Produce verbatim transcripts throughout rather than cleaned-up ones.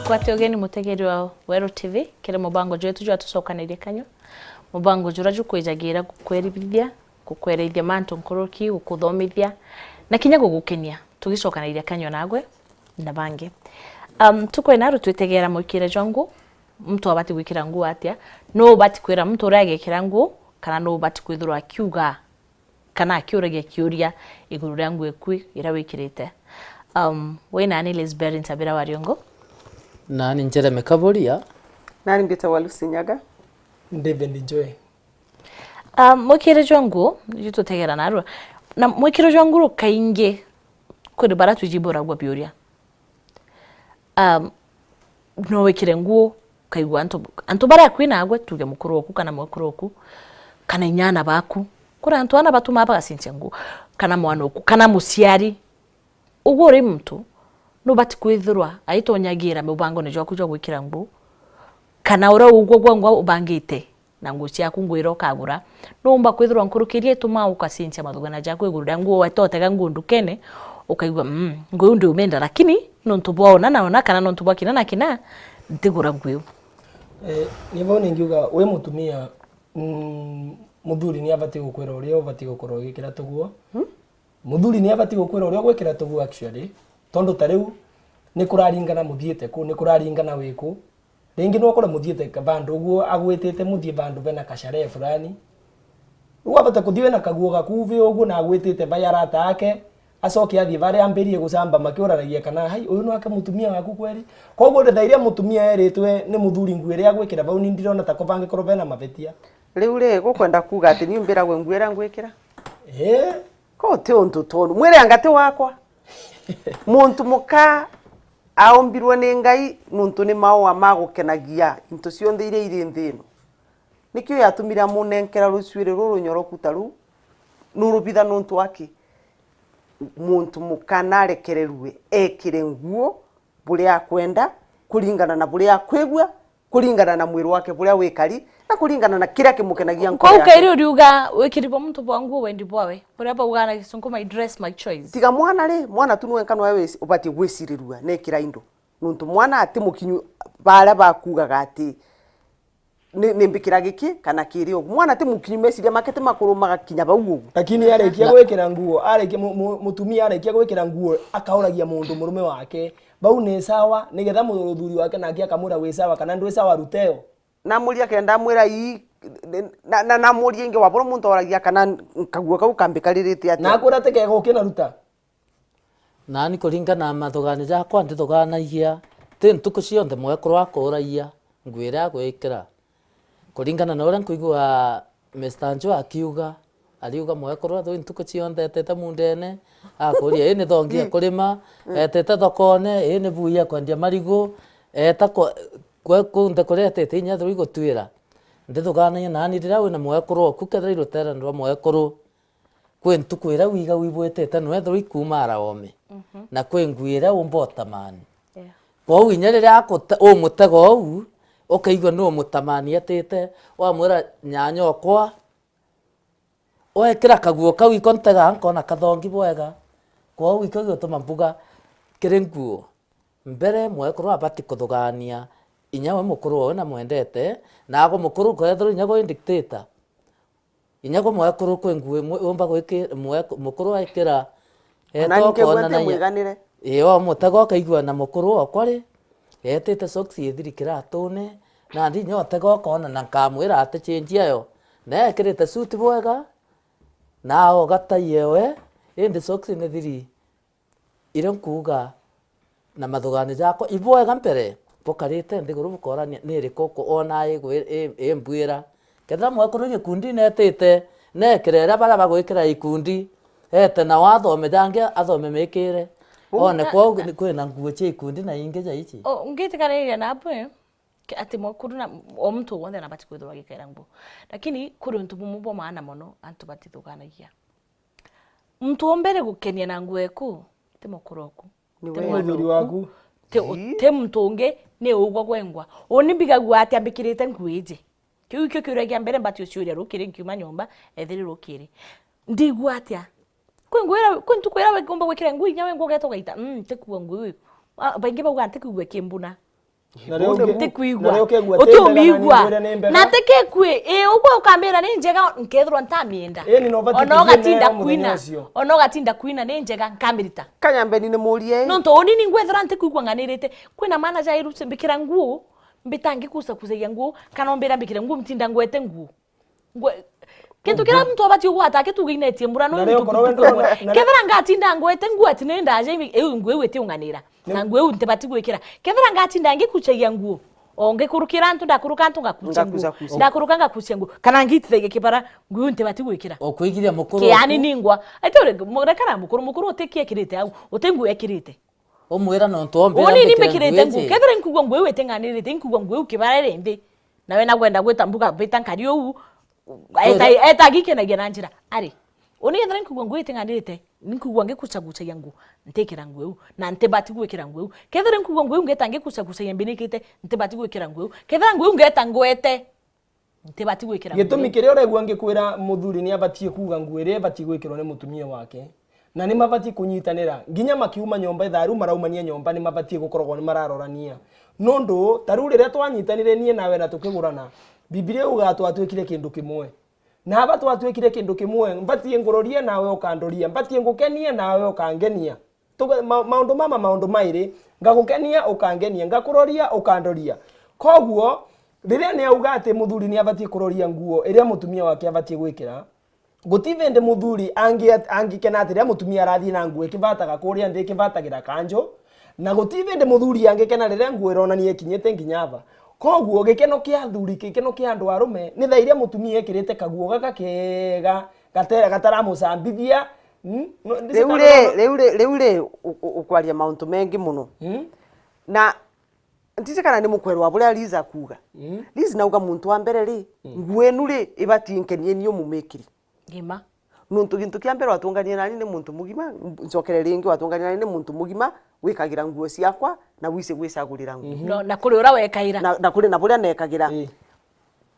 Kwati ugeni mutegeri wa Weru T V, kiri mubango jwetu jwa Tucokanirie Kanyua, mubango juria jukwijagira gukwerithia, gukwerithia mantu nkuruki, gukuthomithia, na kinya gugukenia, tugicokaniria kanyua nagwe na bangi. Um, tukwena rutwitegera mwikire jwa nguo, muntu abati gwikira nguo atia? Nuu ubati kwira muntu uria agekira nguo, kana nuu ubati kwithirwa akiuga kana akiuragia kiuria iguru ria nguo eku iria wikirite? Um, wi nani Lisbeth Ntabira wa Riongo? Nani Jeremy Kaburia? Nani mbitagwa Lucy Nyaga? David Njoe. Um, mwikire jwa nguo, ju tutegera narua. Na mwikiro jwa nguo kaingi kuri bara twijiburagwa biuria. Um, no wikire nguo, ukaigua antu, antu baria akui nagwe, tuge mukuru oku kana mwekuru oku, kana inya ana baku. Kuri antu ana batumaa bagacinchia nguo, kana mwana oku, kana muciari. Uguo uri muntu, nubati kwithirwa aitonyagira mubangone jwaku jwa gwikira nguo, kana uria ugwo gwangwa ubangite na nguo ciaku, nguo iria ukagura, nuumba kwithirwa nkurukiria itumaa ukacinchia mathugana jaku iguru ria nguo, wetotega nguo ndukene, ukaigua, "Mm, nguo iu ndiumenda, lakini nontu bwa ona na ona kana nontu bwa kina na kina, ntigura nguo iu." Eh, ni vau ningiuga, wi mutumia, mm, muthuri ni abati gukwira uria ubati gukorwo ugikira tuguo. Hmm? Muthuri ni abati gukwira uria ugwikira tuguo actually, tondu ta riu ni kuraringana muthiite ku, ni kuraringana wi ku. Ringi no ukore muthiite ka-, vandu uguo agwitite muthie vandu vena kasharehe fulani. Riu wabata kuthie wina kaguo gakuvi uguo na agwitite bai arata ake, acoke athie baria ambirie gucamba makiuranagia kana, "Hai, uyu nwake mutumia waku kweri?" Koguo ri thaa iria mutumia eritwe ni muthuri nguo iria agwikira vau ni ndirona ta ko bangikorwo bena mavetia. Riu ri, gukwenda kuuga ati ni mbiragwe nguo iria ngwikira? Ii. Ko ti untu tonu. Mwire anga ti wakwa. Muntu muka aumbirwe ni Ngai nuntu ni maua ma gukenagia into cionthe iria iri nthi ino. Nikio yatumire amunenkera rucuiri ruru runyoroku ta ruu, nurubitha nuntu wa ki? Muntu muka narekererue ekire nguo buria akwenda, kuringana na buria akwigua, kuringana na mwiri wake buria wikari, na kuringana na kiria kimukenagia nkoro yake. Kwou kairi uriuga wikiri bwa muntu bwa nguo wendi bwawe, buria baugaa na Gisunku, "My dress, my choice." Tiga mwana ri, mwana tu nwenka nwe wis-, ubatie gwicirirua nekira indo. Nuntu mwana ati mukinyu baria bakuugaga ati, "Ni, ni mbikira giki kana kiri ugu." Mwana ti mukinyu, meciria make ti makuru magakinya bau ugu. Lakini arikia gwikira nguo, arikia mu-, mu-, mutumia arikia gwikira nguo, akauragia mundu murume wake, "Bau ni sawa?" Nigetha muthuri wake nake akamwira, "Wi sawa kana ndwi sawa, ruteo." Namuria kenda amwira, "Ii," na, na, namuria ingi, "Wabura muntu oragia kana kaguo kau kambikaririte atia?" Na akwira, "Ti kega, ukina ruta." Naani kuringana na mathuganio jakwa, ndithugaanagia, ti ntuku cionthe mwekuru akuuragia nguo iria agwikira. Kuringana na uria nkwigua Mister Njo akiuga, ariuga mwekuru athwi ntuku cionthe etete mundene, akuuria, "Ii ni thongi ya kurima?" Etete thokone, "Ii ni bui ya kwendia marigu?" Eta kwa, kwa, kunthe kuria etete inya athwi gutwira. Ndithugaanagia naani riria wina mwekuru oku, kethira i ruteerene rwa mwekuru, kwi ntuku iria wiga wibwitite nwethirwa ikuuma araome, na kwi nguo iria umba utamani. Yeah. Kwou inya riria akute-, umutega uu, ukaigua ni umutamani atite, wamwira, "Nyanya okwa, wekira kaguo kau iko ntega, nkona kathongi bwega." Kwou ikio giutuma mbuga kiri nguo. Mbere, mwekuru abati kuthugaania inya we mukuru owe na mwendete, na agwe mukuru ukethirwa inya gwe dictator. Inya gwe mwekuru kwi nguo imwe umba gwiki-, mwe-, mukuru aikira, ona eeta ningi gwete ukonanagia mwiganire. Ii, o mutego ukaigua na mukuru okwa ri, etite socks ithiri kiratune, nandi inya utego ukona na nkamwira ati change eyo. Na ekirite suit bwega, na aoga tai ewe, indi socks ni thiri. Irio nkuuga na mathuganio jakwa, ibwega mbere bukarite nthiguru bukoorania, ni iriku uku-, oonaa igwi-, i-, imbwira? Kethira mwekuru gikundine etite, neekire iria baria bagwikira ikundi, eete nao athome, jangi athome miikire. Uu, one na, kwou na ni kwina nguo cia ikundi na ingi ja ici. O, ngitikaniriria nabu, eh, ki-, ati mwekuru na o muntu wonthe nabati kwithirwa agikaira nguo. Lakini kuri untu bumwe bwa maana mono antu batithuganagia. Muntu umbere gukenia na nguo eku, ti mukuru oku. Ni ti we. Mwana muthuri oku, waku. Ti u-, ii, ti muntu ungi, ni ugwa gwengwa. Uni mbigagua ati ambikirite nguo iji? Kiu ikio kiuria kia mbere mbati uciuria rukiri nkiuma nyomba, ethiri rukiri. Ndigua atia? Kwi nguo ira, kwi ntuku ira we umba gwikira nguo inya we nguo ugeeta ugaita, "Mm, ntikua nguo iu." Ah, baingi bauga, "Ntikugua kimbuna." Na riu ungi-, Ntikwigua. Na riu ukegua ti mbega na ni Utiumiigua. Ngwire ni mbega. Na ti kikui, ii, ugwe ukambira ni njega, nkethirwa ntamienda. Ii, ni no ubati kuthie nayo muthenya ucio. Ona ugatinda kwina, ona ugatinda kwina ni njega, nkamirita. Kanyambeni ni murie. Nontu uni ni ngwethira ntikwigua nganirite. Kwina manager airu mbikira nguo, mbita ngikucakucagia nguo, kana umbira mbikire nguo, mtinda ngwete nguo. Ngwe-, kintu kiria muntu abati ugwata akituginetie mbura no. Na muntu okorwo we kutuka ndona, ngwe-, na kethira ngatinda ngwete nguo ati ni ndaja ibi, iu nguo iu itiunganira. Ni- Na nguo iu ntibati gwikira. Kethira ngatinda ngikucagia nguo, o ngikurukira antu, ndakuruka antu ngakucia nguo. Ngakuca, kucia. Ndakuruka ngakucia nguo. Kana ngitithagia kibara, nguo iu ntibati gwikira. Okwigiria mukuru. Kiani oku. Ningwa. Ati uri, mu-, rekana mukuru, mukuru uti ki ekirite au, uti nguo ekirite. Umwira nontu ombira. Uni ni mbikire mbikirite nguo iji. Kethira inkugua nguo iu itinganirite, inkugua nguo iu kibara iri nthi. Nawe nagwenda gwita mbuga mbita nkari uu, eta, eta agikenagia na njira. Ari, uni kethira inkugua nguo itinganirite, ninkugua ngikucagucagia nguo, ntikira nguo iu, na ntibati gwikira nguo iu. Kethira inkugua nguo iu ngeta ngikucagucagia mbinikite, ntibati gwikira nguo iu. Kethira nguo iu ngeta ngwete, ntibati gwikira nguo iu. Gitumi kiria uregua ngikwira muthuri ni abatie kuuga nguo iria ibatie gwikirwa ni mutumia wake, na ni mabatie kunyitanira. Nginya makiuma nyomba, ithaa riu maraumania nyomba, ni mabatie gukoragwa ni mararorania. Nundu, ta riu riria twanyitanire nie nawe na tukigurana, Bibilia yugaga twatuikire kindu kimwe. Na aba twatuikire kindu kimwe, mbatie ngurorie nawe ukandoria, mbatie ngukenie nawe ukangenia. Tuga-, ma-, maundu mama, maundu mairi, ngagukenia, ukangenia, ngakuroria, ukandoria. Koguo, riria ni auga ati muthuri ni abatie kuroria nguo iria mutumia wake abatie gwikira, guti bindi muthuri angi-, angikena ati riria mutumia arathii na nguo ikibataga kuria nthi ikibatagira kanju, na guti bindi muthuri angikena riria nguo ironania ikinyite nginya aba. Koguo, gikeno kia athuri, gikeno kia andu arume, ni thaa iria mutumia ekirite kaguo gaka kega, gate-, gataramucambithia, Mm? No, ndisi Riu kana ri, no- riu ri, riu ri, u-, u-, ukwaria mauntu mengi muno. Mm? Na ntiji kana ni mukwerwa buria Liz akuuga. Mm? Liz nauga muntu wa mbere ri, Mm. nguo inu ri, ibati nkenie ni umumikiri. Gima. Nuntu gintu kia mbere watunganie nani ni muntu mugima, ncokere ringi watunganie nani ni muntu mugima, wikagira nguo ciakwa, na wise gwicagurira nguo. Mhm. No, na kuri uria wekaira. Na, na kuri na buria nekagira. Ii.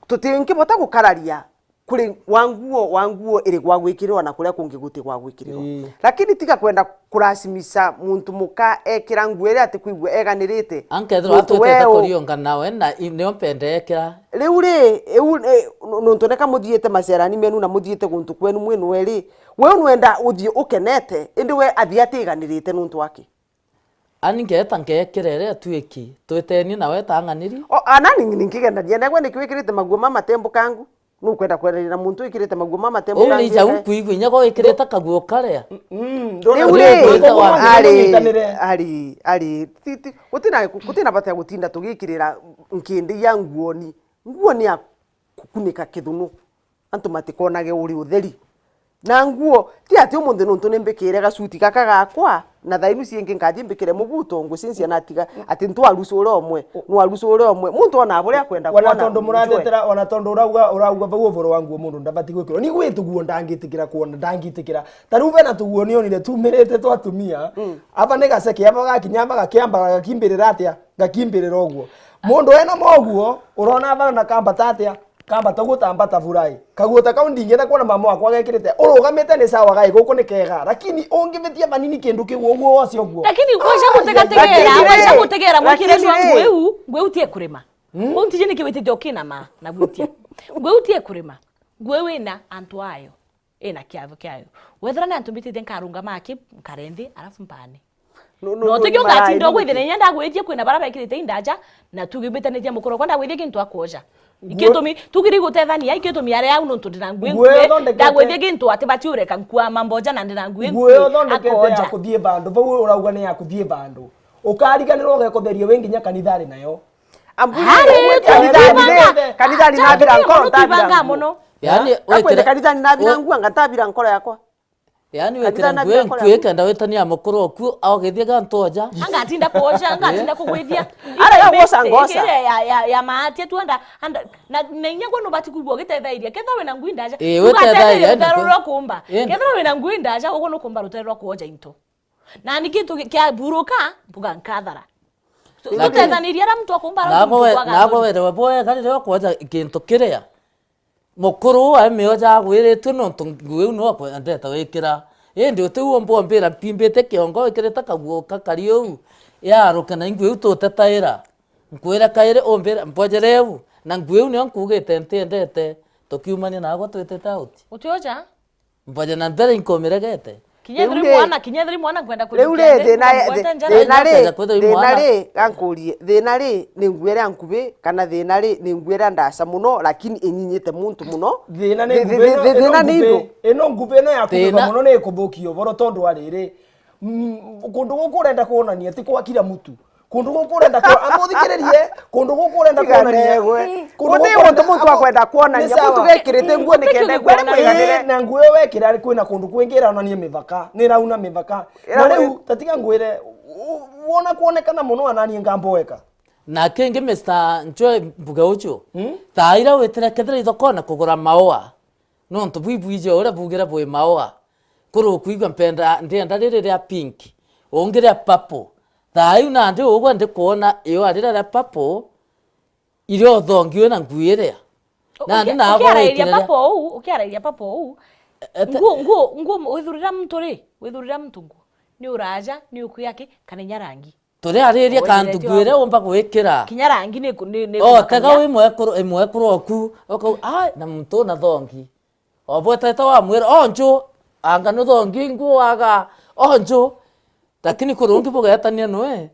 Tutingibota gukararia kuri wa nguo, wa nguo iri gwa gwikirwa na kuria kungi guti gwa gwikirwa. Ii. Lakini tiga kwenda kurasimisha muntu muka ekira nguo iria atikwigua eganirite. Ankethirwa Muntu atwetete wewe kuriunga nawe na i-, nio mpende ekira. Riu ri, iu, eh, nuntu neka muthiite macerani menu na muthiite guntu kwenu mwi nwe ri, we nwenda uthie ukenete, indi we athie atiganirite nuntu waki? Ani ngeeta ngeekira iria atuiki, twiteni nawe ta ang'aniri. O, ana ni, ni nkigendania negwe niki wikirite maguo ma matembukangu? Nukwenda kwendanira na muntu wikirite maguo ma matembukangu? Uu ni jau nkwigua inya go wikirite kaguo karia. Mm, mm, ndona Riu ri, ari, ari, ari, ti, ti, gutina, gutina bata ya gutinda tugikirira nkindi ya nguoni. Nguoni ya kukunika kithunu. Antu matikonage uri utheri. Na nguo, ti ati umunthi nuntu ni mbikire gacuti gaka gakwa, na thaa inu ciingi nkathii mbikire mubuto, ngucincia natiga, ati ntwarucure umwe, nwarucure umwe. Muntu ona buria akwenda kwona. Ona tondu murathetera, ona tondu urauga, urauga vau uvoro wa nguo mundu ndabati gwikirwa. Ni gwi tuguo ndangitikira kwona, ndangitikira. Ta riu vena tuguo nionire tumirite twa atumia. Mm. Ava ni gaceke, ava gakinya, ava gakiamba, gakimbirira atia? Gakimbirira uguo. Mundu ena moguo, urona ava na kambata atia? Kamba ta gutamba ta burai. Kaguo ta kau ndingenda kuona mama wakwa gekirite. Urugamite ni sawa gai, guku ni kega. Lakini ungivitia vanini kindu kiu uguo wose uguo. Lakini ngwija gutegategera, lakini ngwija ri, gutegera lakini mwikire jwa ri. Ngweu, ngweu tie kurima. Hmm? Ngweu ntije niki witite ukinama na gwitia. Ngweu tie kurima. Ngweu ina antu ayo. Ina kiatho kiayo. Wethira ni antu mbitite nkarungama aki, nkare nthi, alafu mbane. No, no, no, utigio ngatinda ugwithira inya ndagwitie kwina bara bekirite indaja, na tugimbitanitie mukuru kwa ndagwitie kintu akoja. Ikitumi, tugiri gutethania, ikitumi ari au nontu ndina ngui. Ngui ngui, uthondekete. Ndagwitie kintu ati bati ureka nkua mamboja na ndina ngui nguo ngui, uthondekete ya akoja. Kuthie bandu, vau urauga ni ya kuthie bandu. Ukariganirwo ugekutheria wi nginya kanithari nayo. Amburi, hari, kanithari ni, kanithari nabira nkoro, ntabira nguo. Yani, akwende wetera kanithari nabira nguo, anga ntabira nkoro yakwa. Yani, kanitha wetera na nguo bira nkoro nkui yaku. Kenda wetania mukuru oku, ogithie gantu oja. Angatinda kuoja, angatinda kugwithia. Ara ya gwoca ngoca. Ile ya, ya, ya maatia tu anda, anda, na, na inya gwe nubati kugua ugitethairia. Ketha wina ngui ndaja. Ii, ugatethairia, ugatethairia rutere rwa kumba. Ii. Ketha wina ngui ndaja, ugu nukumba rutere rwa kuoja into. Na ni kintu ki-, kiaburuka, mbuga nkathara. So, na gutethaniria ara muntu akumba ara nabo muntu we-, kwaga nabo thoni. Werewe bwega riria ukwoja kintu kiria mukuru uu amioja agwiritue, nontu nguo iu niwe akwendete wikira. Indi uti uu umbombira mpimbite kiongo wikirite kaguo kakari uu, yaruke na ingui iu tutetaira. Nkwira kairi umbira, mbojere u, na ngui iu nio nkugite ntiendete, tukiumania nagwe twitite out. Utioja? Mboje na mbere inkumiregete. Kinya ethiri mwana, kinya ethiri mwana nkwenda kujukia nthi, thina, nkwenda njara. Thina ri, thina ri, gankurie, thina ri ni ngui iria nkubi, kana thina ri ni ngui iria ndaca muno, lakini inyinyite muntu muno? Thina ni ngui ino, ino ngui ino ya kubiba muno ni ikuthukia uboro tondu wa riri. Mm, kundu guku urenda kwonania ti kwa kila mtu. Kundu guku urenda ku-, amuthikiririe, kundu guku urenda kwonania. Kundu guku muntu, muntu akwenda kwonania, muntu gekirite nguo nikenda kwonania. Ii, na nguo iyo wekira ari kwina kundu kwingi ironania mivaka, ni irauna mivaka. Na riu, tatiga ngwire, u-, wona kwonekana muno ananie ngambo weka. Na kingi, Mister Nchwe, mbuge ucio, thaa ira witire kethira ithokone kugura maua, nontu bwibwije uria bugire bwi maua. Kuri ukwigua mpenda, ndienda riri ria pink, ungi ria purple. Thaa iu nandi ugwe ndikwona iua riria ria purple, iria uthongi wina ngui iria. Nandi uki-, nabo ukiarairia witire ria purple uu, ukiarairia purple uu, nguo, nguo, nguo, withurira muntu ri? Withurira muntu nguo? Ni uraja, ni ukuya ki, kana inya rangi? Turiariria kantu ngwire umba gwikira. Kinya rangi ni ku-, ni, ni. Oh, tega wi mwekuru, i mwekuru oku, ukau, ai, na muntu na thongi. Obwetete wamwira, "Onju, anga nuthongi nguaga, onju." Lakini kuri ungi bugetania nwe,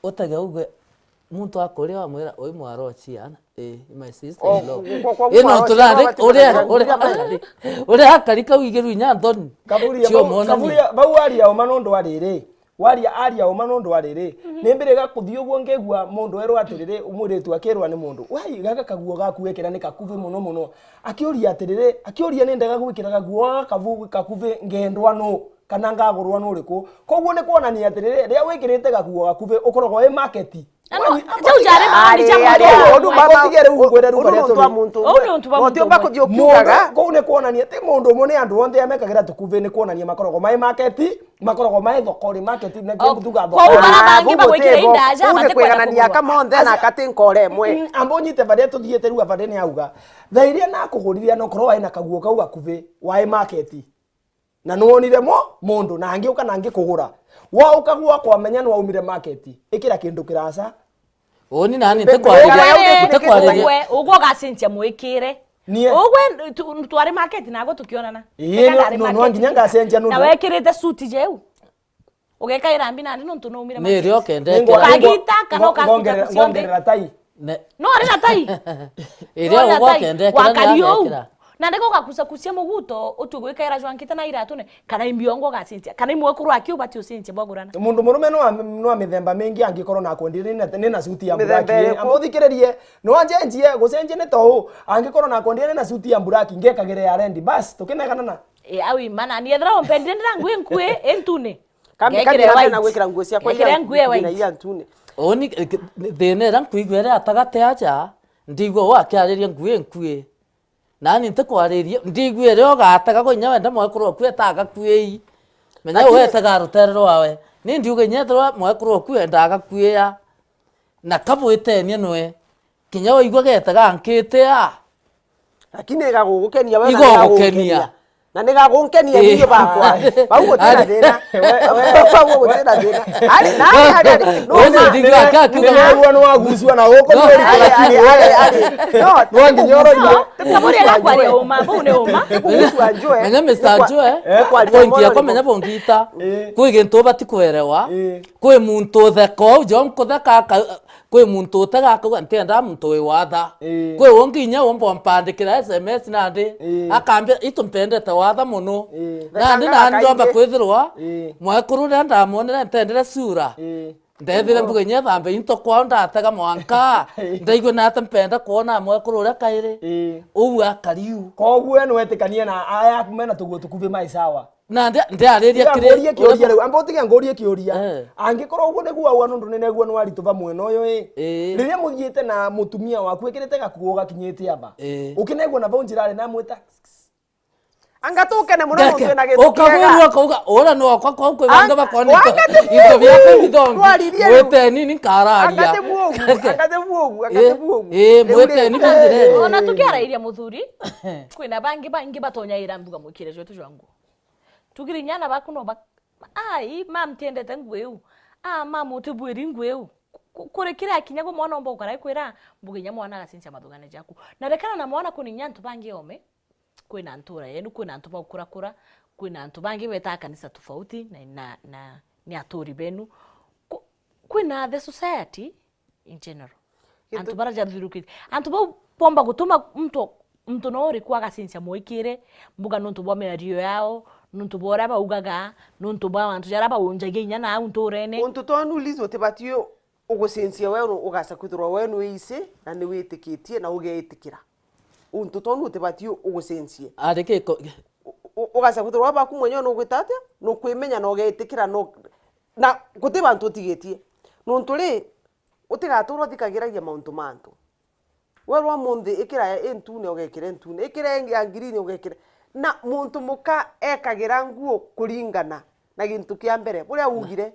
utege uge, muntu akuria wamwira, "Ui mwaro ciana." Eh, my sister in law. Ino turari, uria, uria, uria akari kau igiru inya nthoni. Kaburia, bau, kaburia, bau aria uma nondu ariri. Waria, aria uma nondu ariri. Nimbiriga kuthii uguo ngigua mundu erwa atiriri, mwiritu akirwa ni mundu, "Wai, gaka kaguo gaku wekira ni kakuvi muno muno." Akiuria atiriri, akiuria, "Ni ndega gwikira gaguo gaka kavu-, kakuvi ngendwa nu, kana ngagurwa nu uriku?" Koguo ni kwonania atiriri, riria wikirite gaguo gakuvi, ukoragwa wi market. Uu ni untu bwa muntu umwe. Uu ni untu bwa muntu umwe. Uu ni untu bwa muntu umwe. Kou ni kwonania ti mundu umwe, ni andu onthe amekagira tukuvi, ni kwonania makoragwa mai market, makoragwa mai thokori, market, na kio mbutuga thokori. Kwou bara bangi bagwikira indaja, batikwenda kugurwa. Uu ni kwigania aka monthe na akati nkore imwe. Mm, amba unyite baria tuthiite riu, baria ni auga. Thaa iria nakugurire, nokorwo wai na kaguo kau gakuvi, wai market. Na nwonire mo-, mundu, na angiuka na angikugura. Wauka gwakwa, menya nwaumire market. Ikira kindu kiraca. Uni nani ntikwariria, ntikwariria. Ugwe, ugwe ugacenjia mwikire. Nie? Ugwe tu-, twari market nagwe tukionana. Ii, no, no, nwanginya ngacenjia nundu. Na wekirite suit jeu. Ugekaira mbi nandi nontu naumire market. Ni rio ukendekera. Ukagita kana ukakunda ngongerera, ngongerera tai. Ne- No, ari na tai. Iria ugwa ukendekera. Wakari uu. Na ndiko ugakusakusia muguto, utue gwikaira jwankite na iratune, kana imbiongo ugacenjia, kana imwekuru aki ubati ucenjia bwagurana. Mundu murume no am-, no a mithemba mingi angikorwo na akwendire ni na, ni na suti ya black. Mithemba iriku? Amuthikiririe, no anjenjie, gucenjia ni tou, angikorwo na akwendire ni na suti ya black, ngekagire ya red, bas, tukinegana na. E, au imana, ni ethira umpendire ndira ngui nkui, intune. Kambi, ngekire kambi, white. Na gwikira nguo ciakwa. Ngekire iria nguo ya white. Iria ntune. Uni, eh, thina iria nkwigua iri atagati aja, ndigua uu akiariria nguo inkui. Nani ntikwariria, ndigua iria ugatega gwe inya wenda mwekuru oku eta agakuii. Menya lakini uu etega rutere rwawe. Ni ndiuga inya ethirwa mwekuru oku enda agakuia. Na kabwitenie nwe. Kinya waigua gete gankite a. Lakini igagugukenia we, na igagukenia. Igagunkenia. Na nigagunkenia. Ii. Niyo bakwa. Bau gutina thina. Bau gutina thina. Ari, na ari, ari, ari. No, no, no, ndigwa kaki. Nigagua no aguswa na guku. No, ari, ari, ari, ari. No, no nginya urorie. Kaburia gakwaria uma, bau ni uma. Kuguswa njue. Menya Mister Njue. Eh, kwaria. Point yakwa menya bongita. Eh. Kwi gintu ubati kwerewa. Eh. Kwi muntu utheka uu, jo nkutheka aka-, kwi muntu utega akauga, "Ntiendaa muntu wi watha." Ii. Kwi ungi inya umba umpandikira S M S nandi, ii, akambia, "Itu mpendete watha muno." Ii. Nandi nandi ndomba kwithirwa, ii, mwekuru uria ndamwonere ntendere sura. Ii. Ndethire mbuga inya thambe into kwao ndatega mwanka. Ii. Ndaigua nate mpenda kwona mwekuru uria kairi. Ii. Uu akari uu. Koguo we nwetikanie na aya aku mena tuguo tukuvi mai sawa. Na ndi-, ndiariria kiri. Tiga ngurie kiuria riu. Amba utige ngurie kiuria. Eh. Angikorwo uguo niguo wauga nundu ninegua nwarituba mwena uyu ii. Ii. Riria muthiite na mutumia waku wikirite gakuo gakinyite aba. Ii. Ukinegua na vau njirari na amwita. Anga tukene muno muntu wina gintu kiega. Ukagwirua ukauga, "Ura ni wakwa kwau kwi bangi bakoni into biakwa bithongi." Mwite nini nkararia. Anga ti buogu, anga ti buogu, anga ti buogu. Ii, mwite ni bangi. Ona tukiarairia muthuri, kwina bangi baingi batonyaira mbuga mwikire jwetu jwa nguo. Tugire inyana baku no ba-, "Ai, mam, tiendete nguo iu. Ah, mam, utibwiri nguo iu." Ku-, kuri kiria kinya gwe mwana omba gukara ikwira, mbuge inya mwana agacenjia mathugane jaku. Na rekana na mwana kuninya antu bangi ome, kwina ntura yenu, kwina antu ba gukurakura, kwina antu bangi betaa kanisa tofauti, na, na, na ni aturi benu. Ku-, kwina the society in general. Antu bara jathurukitie. Antu bau bomba gutuma muntu, muntu no uriku agacenjia mwikire, mbuga nuntu bwa miario yao, nuntu bwa uria baugaga, nuntu bwa mantu jaria baunjagia inya nau nturene. Untu twanu, Liz, utibati u-, ugucenjia we uru-, ugaca kwithirwa we ni wisi na ni witikitie na ugeitikira. Untu twanu utibati u-, ugucenjie. Ari giko- U-, u-, ugaca kwithirwa we baku mwenyewe nugwita atia, nukwimenya na ugeitikira, nu-, na guti bantu utigitie. Nuntu ri, utigatura uthikagiragia mauntu ma antu. Werwa munthi ikira i ntune, ugekire ntune, ikira ingi ya ngirini, ugekire. Na muntu muka ekagira nguo kuringana na gintu kia mbere buria ugire.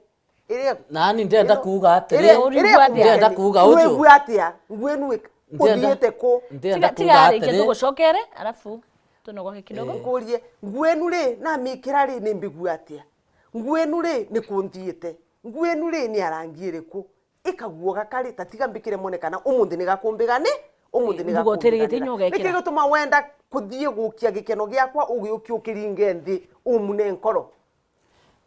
Iria Nani ndenda ino- kuuga atiri, iria Uri- iria igua atia? Ndenda kuuga uju. Wigua atia? Nguo inu ik-, Ndenda- uthiite ku? Ndenda Tiga, kuuga tiga arikie atiri. Tugucokere, alafu tunogoke kidogo. Eh. Nkurie, nguo inu ri, namikira ri, ni mbigua atia? Nguo inu ri, ni kunthiite? Nguo inu ri, ni ya rangi iriku? Ikaguo gakari, tatiga mbikire mone kana umunthi ni gakumbigani, umunthi ni Mbuga utirigite gakumbigani. Inya ugekira. Niki gituma wenda kuthii gukia gikeno giakwa, ugiukia ukiringe nthi, umune nkoro?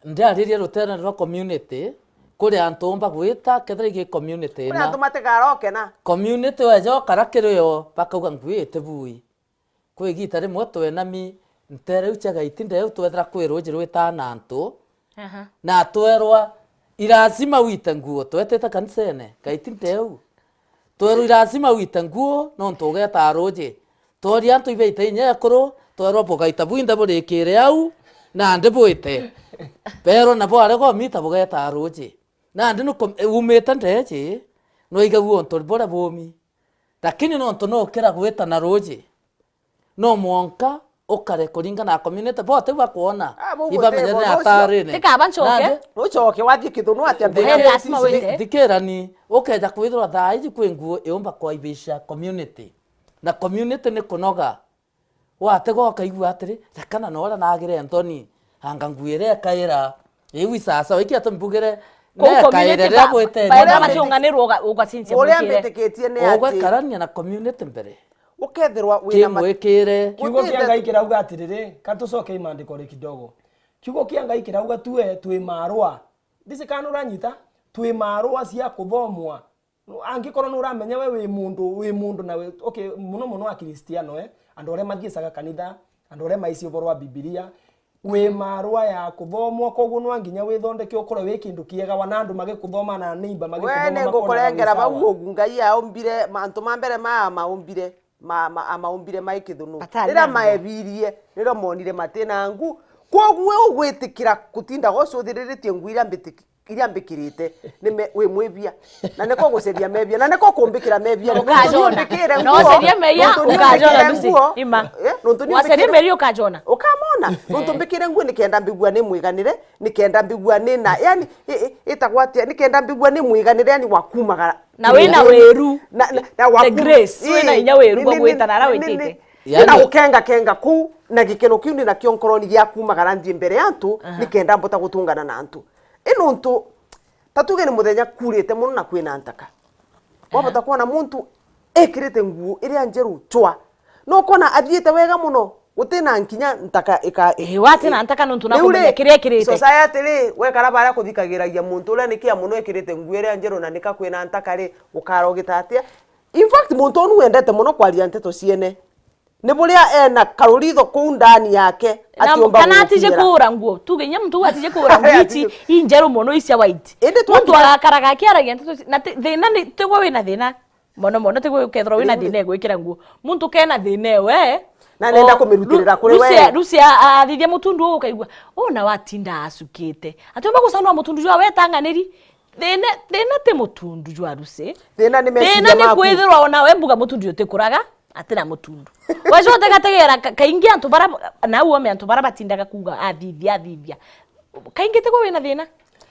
Ndiaririe ruteere rwa community, kuri antu umba gwita, kethira igi community Kuri ina. Antu matigaroke na. Community weja ukara kiri yo, bakauga ngui itibui. Kwi igiita rimwe twenami nteere iu cia Gaitinde iu, twethira kwi ruuji rwitaa na antu, Aha. na twerwa, "I lazima wite nguo." Twetite kanisene, Gaitinde iu. Twerwa, "I lazima wite nguo, nontu ugetaa ruuji." Tworia antu ibeita inya ekuru, twerwa, "Bugaita buinthe burikire au, nandi bwite." Beerwa, "Nabo arega umita bugetaa ruuji." Nandi nuko-, umite ndeeji, nwaigagua untu buria buumi. Lakini nontu nukira gwita na ruuji, no mwanka ukare kuringana na community. Bo tiu bakwona. Ah, bau ibamenyere gutebo, no cio- atarine. Tikaba ncoke. Nandi Nucoke wathii kithunu atia? He lazima wite. Thikirani, ukeja kwithirwa thaa iji kwi nguo iumba kwaibisha community. Na community ni kunoga. Watega ukaigua atiri, "Rekana na uria nagire nthoni, anga nguo iria ikaira." Iu i sawa sawa, iki atu mbugire, Kuu nekaire community riria ba-, bwite baria nthoni. Bationganirwe uga-, ugacinjia Uria mwikire. Mbitikitie ni ati Ugwekarania na community mbere. Ukethirwa wina ma- Kimwikire. Kiugo kia Ngai kirauga atiriri, ka tucoke imandiko ri kidogo. Kiugo kia Ngai kirauga tue twi marwa. Ndisi kana uranyita? Twi marwa cia kuthomwa. Angikorwo nuramenya we wi mundu, wi mundu na wi, okay, muno muno Akristiano, eh, andu aria mathiicaga kanitha, andu aria maici uvoro wa Bibilia, wi marwa ya kuthomwa, koguo nwa nginya withondeke ukorwe wi kindu kiega, wana andu magikuthoma na neighbor We magikuthoma makwona nigukurengera bau sawa. Ugu Ngai aumbire, mantu ma mbere ma amaumbire, ma, ma, amaumbire mai kithunu. Atari Riria na ngu. Maebirie, nirio monire mati na ngu. Kwoguo we ugwitikira gutindaga ucuthiriritie ngu iria mbitiki-, iria mbikirite, ni me-, wi mwibia. Na niko guceria mebia, na niko kumbikira mebia. Ukajona. Nontu ni umbikire No nguo, ucerie mebia, nontu ni ukajona umbikire Lucy. Nguo. Ima. Eh, nontu ni Wacerie umbikire mebia ukajona. Ukamona? Nontu mbikire nguo nikenda mbigua ni mwiganire, nikenda mbigua ni na, yani, i-, i-, itagwa atia, nikenda mbigua ni mwiganire, yani wa kumagara. Na wina wiru. Na, na, na wa The kum-, grace, wina ii, inya wiru ni, bwa ni, gwita na ara ni, ni, witite. Ni na Yani gukenga kenga kuu, na gikeno kiu ni nakio nkoroni gia kumagara nthii mbere ya antu, Aha. nikenda mbota gutungana na antu. I nontu, ta tuge ni muthenya kuurite mono na kwina ntaka. Aha. Wabota kwona muntu ekirite nguo iria njeru chwa. No ukona athiite wega mono, guti na nkinya ntaka ika- Ii, wati na ntaka nontu na Riu kumenya ri, kiria ekirite. Society ri, wekara baria kuthikagiragia muntu uria ni kia mono ekirite nguo iria njeru na nika kwina ntaka ri, ukara ugita atia? In fact, muntu uu wendete mono kwaria nteto ciene. Ni buria ena karuritho kuu ndani yake, Na atiumba kana atije gwikira. Kuura nguo. Tuge inya muntu uu atije kuura nguo ici Atije- injeru mono, icia white. Indi Muntu twathiga- agakaraga akiaragia nteto ici, na ti-, thina ni, tigwe wina thina. Mono mono tigwe ukethirwa wina Indi- thina egwikira nguo. Muntu kena thina ewe. Na nenda O, kumirutirira Lu-, kuri Lucia, we. Lucia a-, athithia mutundu uu ukaigua, "Uu na watinda acukite. Atiumba gucanua mutundu jwa wetanganiri." Thina, thina ti mutundu jwa Lucy. Thina ni Thina meciria ni maku. Kwithirwa ona we mbuga mutundu utikuraga. Ati na mutundu. Weja utegategera ka-, kaingi antu bara, nau ome antu bara batindaga kuuga, "Athithia, athithia." Kaingi tigwe wina thina.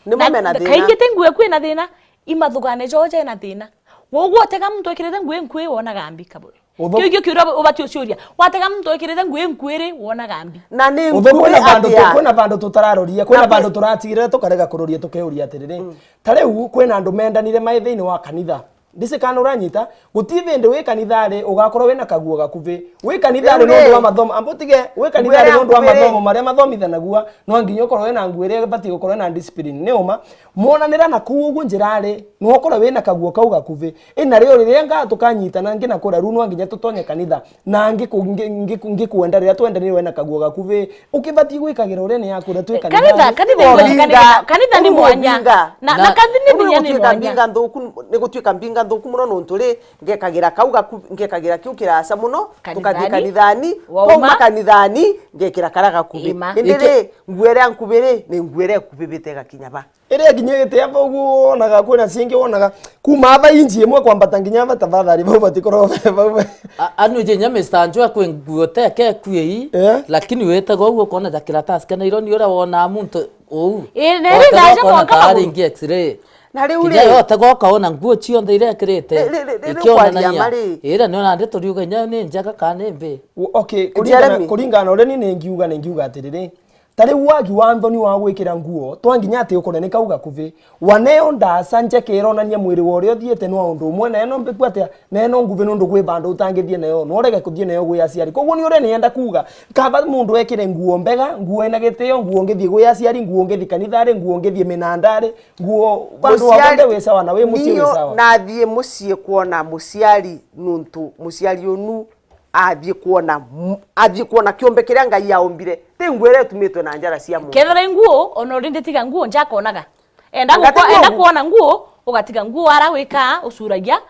Nimo Na mena thina. Kaingi ti nguo eku ina thina, imathugane joo jena thina. Woguo utega muntu ekirite nguo enkui wonaga mbi kaburi. Uthu- Kiu ikio kiuria ubati uciuria. Watega muntu wikirite ngui nkuiri, wonaga mbi. Na ni Uthu nkuiri kwina vandu tu-, atia? Kwina vandu tutararoria, kwina Na kwi- vandu turatigirira tukarega kuroria tukeuria atiriri. Mm. Ta riu kwina andu mendanire mai thiini wa kanitha. Ndisi kana uranyita, guti vindi wi kanithari ugakorwo wina kaguo gakuvi. Wi kanithari Riu nondu wa ri, mathomo, ambutige, wi kanithari ngwira nondu wa nkuvi ri? Mathomo maria mathomithanagua, no nginya ukorwo wina nguo iria ibati gukorwo na discipline. Ni uma, mwonanira na kuu uguo njirari, no ukorwo wina kaguo kau gakuvi. Ina rio riria nga tukanyitana ngi na kuria riu no nginya tutonye kanitha. Na ngiku-, ngi-, ngiku-, ngikwenda riria twendanire wina kaguo gakuvi, ukibati gwikagira uria ni yaku na twi kanitha. Kanitha, kanitha ni Uringa. Kanitha, kanitha ni Uringa mwanya. Uringa. Na, na Na kanitha ni Uu ni mwanya. Ni gutuika mbinga nthuku, ni gutuika mbinga nthuku muno nontu ri, ngekagira kau gaku-, ngekagira kiu kiraaca muno, tukathi kanithani, wauma kanithani, ngekira karia gakuvi. Ima. Indi ri, nguo iria nkuvi ri, ni nguo iria ikuvi bite igakinya ba. Iria kinya gite ava uguo wonaga kwina ciingi wonaga kuma ava inji imwe kwambata nginya ava tafadhali bau batikorwo bau. A-, anu je nya Mister Njua kwi nguo teke kwi ii, eh? Lakini witega uguo ukona ja kiratasi kana ironi uria wonaa muntu uu. Ii, ni ri ndaje mwanka maguru. Ringi x-ray. Na riu ri, kinya yo tega ukaona nguo cionthe iria ekirite. Ri-, ri-, ri-, ri-, ikionanagia. Kwaria ma ri? Ira ni ona ndi turiuga inya ni njega kana ni mbi. U-, okay, kuringana, Jeremy, kuringana uria ni ningiuga, ningiuga atiriri, ta riu wagi wa nthoni wa gwikira nguo, twa nginya ati ukone ni kau gakuvi. Wa neo ndaca njeke ironania mwiri wa uria uthiite ni wa undu umwe, na eno mbiku atia, na eno nguvi nundu gwi vandu utangithie nayo, na urege kuthie nayo gwi aciari. Koguo ni uria nienda kuuga, kaba mundu ekire nguo mbega, nguo ina gitio, nguo ngithie gwi aciari, nguo ngithie kanithari, nguo ngithie minandari, nguo vandu wa vonthe wi sawa na wi mucii wi sawa. Nathie mucii kwona muciari nuntu muciari unu athie kwona mu-, athie kwona kiumbe kiria Ngai aumbire. Ti nguo iria itumitwe na njara cia mundu. Kethira i nguo, ona urindi tiga nguo, njakonaga. Enda gukwa-, enda nguo, kwona nguo, ugatiga nguo ara wikaa, ucuragia,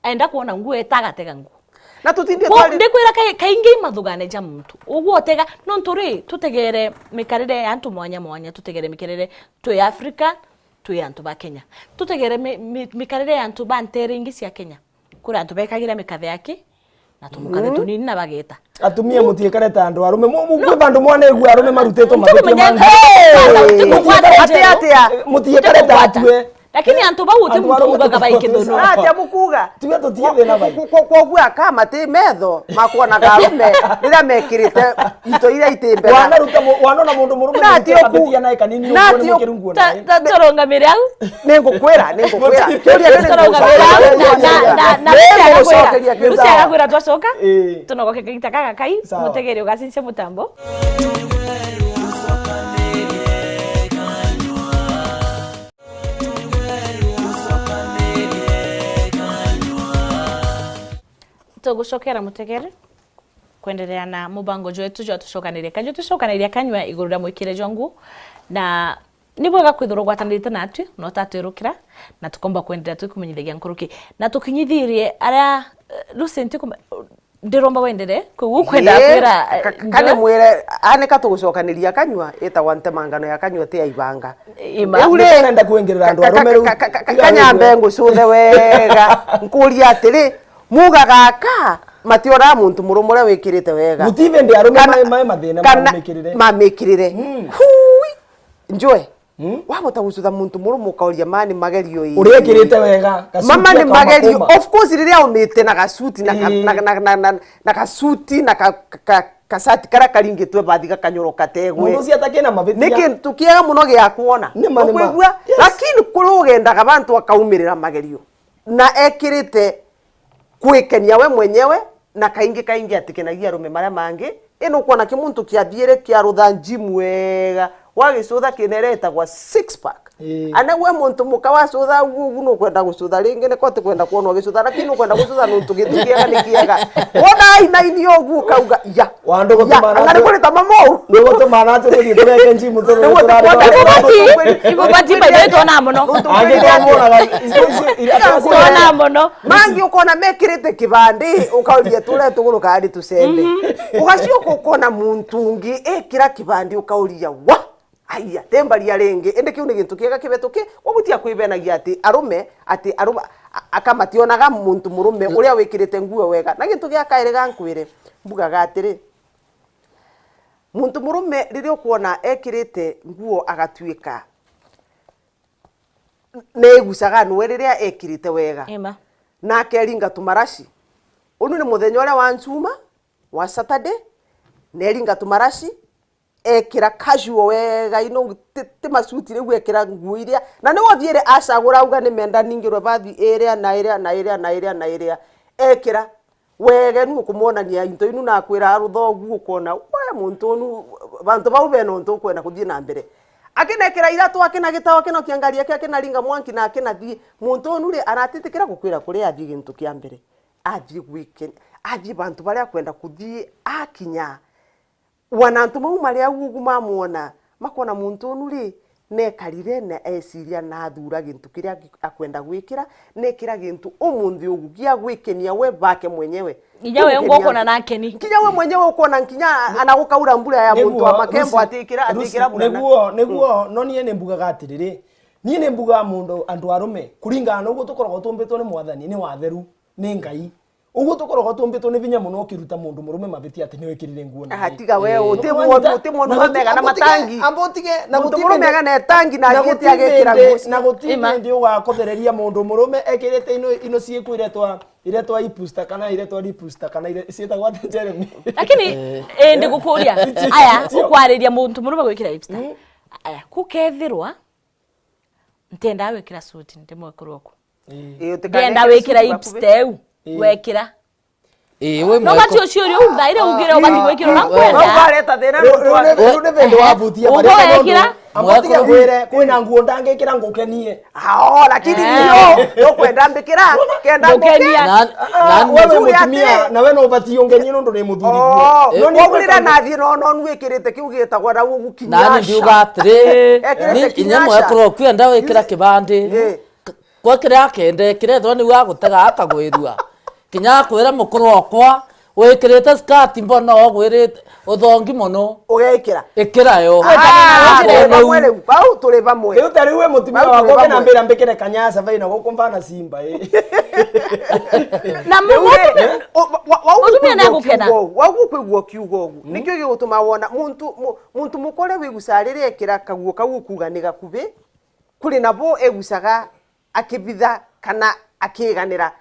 enda kwona nguo, eta agatega nguo. Na tutindie. Ko-, twari ndikwira kai-, kaingi i mathugane ja muntu. Uguo utega, nontu ri, tutegere mikarire ya antu mwanya mwanya, tutegere mikarire twi Africa, twi antu ba Kenya. Tutegere mi-, mi-, mikarire ya antu ba ntere ingi cia Kenya. Kuri antu bekagira mikathe ya ki? Na tumukathe tunini na bageta. Atumia mutiikare ta andu arume. Mu-, mu-, kwi vandu mwana igua arume marutitwo mabitia mangi. Mutiikare ta atue. Lakini antu bau uti muntu ugaga bai kithono. Atia mukuga? Tiwe tutie thina bai. Kwoguo akama ti metho makwonaga arume riria mekirite into iria itimbega. Wanaruta mu-, wanona mundu murume na ati uku-, mabitia nae kanini na uguo ni ati mukiru nguo nae. Turungamire au. Ningukwira, ningukwira. Kiuria ni ningucokeria. Ruciaga kwira twacoka. Ii. Tunogoke kagita kaka kai, sawa. Mutegeri ugacincie mutambo. Tugucokera mutegeri. Kwenderea na mubango jwetu jwa tucokaniria kanyua, tucokaniria kanyua iguru ria mwikire jwa nguo, na ni bwega kwithirwa ugwatanirite natwi, na utatwirukira, na tukomba kwenderea twikumenyithagia nkuruki. Na tukinyithirie aria, eh, Lucy, ntiku-, ndiromba wendere, kwi u kwenda kwira, eh, ka-, ka-, kani mwire, anika tugucokaniria kanyua, itagwa ntemangano ya kanyua ti ya ibanga. Ima. Riu ri, nenda kwingirira andu arume riu. Kanyambe ngucuthe wega, nkuria atiri, Mugaga aka, matioraa muntu murume uria wikirite wega. Guti vindi arume mai, mai mathina mamikirire. Mamikirire. Mm. Hui! Njwe. Mm. Wabota gucutha muntu murume ukauria mani magerio ii. Uria ekirite wega, gasuti mama ni magerio. Of course, riria aumite na gasuti na ka-, na, na, na, na, na gasuti na ka, ka, ka, kasati karia karingitwe bathi gakanyoro kategwe. Mundu ucio atakina mavitia. Ni kintu kiega muno gia kuona. Ni ma, ni ma. Ukwigua? Yes. Lakini kuri ugendaga bantu akaumirira magerio. Na ekirite kwikenia we mwenyewe, na kaingi kaingi atikenagia arume maria mangi. Ino ukwona kimuntu kiathiire kiarutha gym wega, wagicutha kinere itagwa six pack. Ii. Ana we muntu muka wacutha ugu, ugu nukwenda gucutha ringi, niko utikwenda kwona ugicutha, lakini nukwenda gucutha nuntu gintu kiega ni kiega. Wona ainaini ugu ukauga, ya. Wandu gutuma. Ya, na anga ni kuri ta mamou? Ni gutuma na ati tuthii tureke gym, tu-, turare. Ibubati, ibubati by the way twona muno. Angitwamwonaga, icio, icio, iria twona muno. Mangi ukona mekirite kibandi, ukauria turia tuguru kari tucembe. Mhm. Ugacoka ukona muntu ungi ekira kibandi, ukauria, wa? Aya, ti mbaria ringi. Indi kiu ni gintu kiega kibetuki, koguo ti akwibenagia ati arume, ati arume, a-, aka mationaga muntu murume uria wikirite nguo wega. Na gintu gia kairi ga nkwire, mbugaga atiri, muntu murume riria ukwona ekirite nguo agatuika neigucaga nwe riria ekirite wega. Ima. Na akeringa tumaraci. Unu ni muthenya uria wa njuma, wa Saturday, neringa tumaraci, ekira casual wega, ino ti, ti masuti riu, ekira nguo iria. Na ni wothiire acagura, auga, "Ni menda ningirwe bathi iria na iria na iria na iria na iria." Ekira wega, nu ukumwonania into inu, nakwira arutha ugu, ukona, "We, muntu unu, bantu bau bena untu ukwenda kuthii na mbere." Akinekira iratu, akina gitao, akinokia ngari yake, akinaringa mwanki na akinathii. Muntu unu ri, aratitikira gukwira kuria athii gintu kia mbere. Athii gwike-, athii bantu baria akwenda kuthii, akinya. Wana antu mau mari au ugu mamwona, makona muntu unu ri, nekarire na esiria na athura gintu kiria gi-, akwenda gwikira, nekira gintu umunthi ugu gia gwikenia we bake mwenyewe. Nginya we Gukenia ngukona antu. Na akeni. Nginya we mwenyewe ukona nginya anagukaura mbura ya muntu wa makembo atikira, atikira mbura na niguo, niguo, no nie ni mbugaga atiriri. Nie ni mbugaga mundu, antu arume, kuringana na uguo tukoragwo tumbitwe ni Mwathani, ni watheru, ni Ngai. Uguo tukoragwo tumbitwe ni vinya muno ukiruta mundu murume mabitia ati ni wikirire nguo na Aha, tiga we, uti mwonu, uti mwonu wa mega na matangi. Amba utige, na guti mundu murume ega na etangi na na agiete guti agekira nguo cia na guti Ima. Ndi ugakothereria mundu murume ekirite ino, ino ciiku iretwa, iretwa ipusta kana iretwa lipusta kana ire-, cietagwo ati Jeremy. Lakini, eh, ndi gukuria, aya, ukwariria muntu murume gwikira hipster. Mm. Aya, kukethirwa Ntiendaa gwikira suit, ndi mwekuru oku. Ii. Ii, utikagekire suit bakubi. Ndienda wikira hipster iu, ii, wekira. Ii, we mwekuru. No bati ucio uri umba, ire ugire ubati gwikira uria nkwenda. Riu, riu ni, riu ni bindu wabutia. Ugo wekira. Amba utige gwire, kwina nguo ndangikira ngukenie. Ao, lakini nio, nukwenda mbikira, kenda ngukenia. Na, na wewe mutumia, na we no ubati ungenie nondu ni muthuri guo. No ni wagurira nathie no, no nwikirite kiu gitagwa na ugu. Nani ndiuga atiri, inya mwekuru oku enda wikira kibandi. Kwa kiria akenda ekira, ethirwa niu agutega akagwirua. Kinya akwira mukuru okwa, wikirite skirt mbona ugwirite uthongi muno. Ugekira. Ikira yo. Turi bamwe riu. Bau turi bamwe. Riu ta riu we mutumia wakwa ukinambira mbikire kanyasa vaina guku mvana simba, ii. Na mutumia nagukena. Wau kwigua kiugo ugu. Nikio gigutuma wona muntu, mu-, muntu mukore wigucaga riria ekira kaguo kau ukuga ni gakubi. Kuri nabo egucaga akibitha kana akiganira.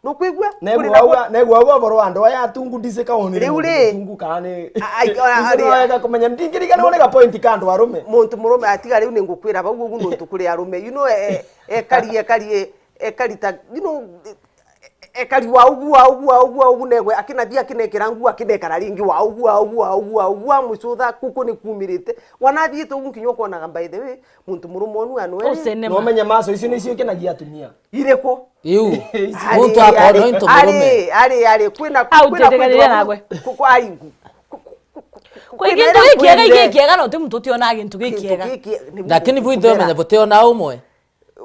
Nukwigua? Negua auga, negua auga uboro wa ndoa ya tungu ndicika wonire. Riu ri, tungu kana ni a-, a-, a-, ucio ari, no wega kumenya, ndingirigana wone ga point ka andu arume. Muntu murume atiga riu ningukwira bau ugu nontu kuri arume. You know, e-, e-, ekari, ekari, e-, ekari ta, you know, e-, e-, ekari wa ugu, wa ugu, wa ugu, wa ugu, negwe, akinathia akinekera nguo, akinekara ringi wa ugu, wa ugu, wa ugu, wa ugu, amucutha, kuku ni kumirite. Wanathiite ugu nkinya ukonaga, by the way, muntu murume onu anwe. Ucene ma. No menye maso icio nicio ikinagia atumia. Iriku? Iu. Ari, muntu akona ari, into murume. Ari, ari, ari, kwina, au kwina tetekanire kwithirwa nagwe. Ku-, ku-, ai, ku-, ku-, ku-, ku-, ku-, kwina gintu iria gikiega, nkwirire. Gikiega, no ti muntu utiona gintu gikiega. Gintu giki-, ni lakini muntu bwinthe kumera. Umenya butiona umwe.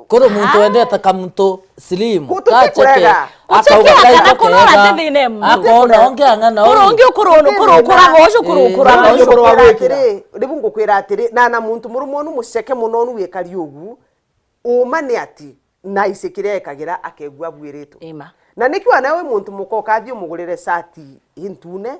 Kuri muntu wendete ka muntu slim, ku-, gacheke, gutikurega. Akauga guchekea kana gaito kunora kega. Ti thina ya muntu. Akona onge ang'ana. Kuri ungi ukuru-, kuri ukuraga ucio, kuri ukuraga ucio. Ii, ngukwira atiri, riu ngukwira atiri, na, na muntu murume onu muceke muno onu wikari ugu, uma ni ati, na ici kiria ekagira akegua abuiritwe. Ima. Na niki wana wi muntu muka ukathie umugurire cati intune,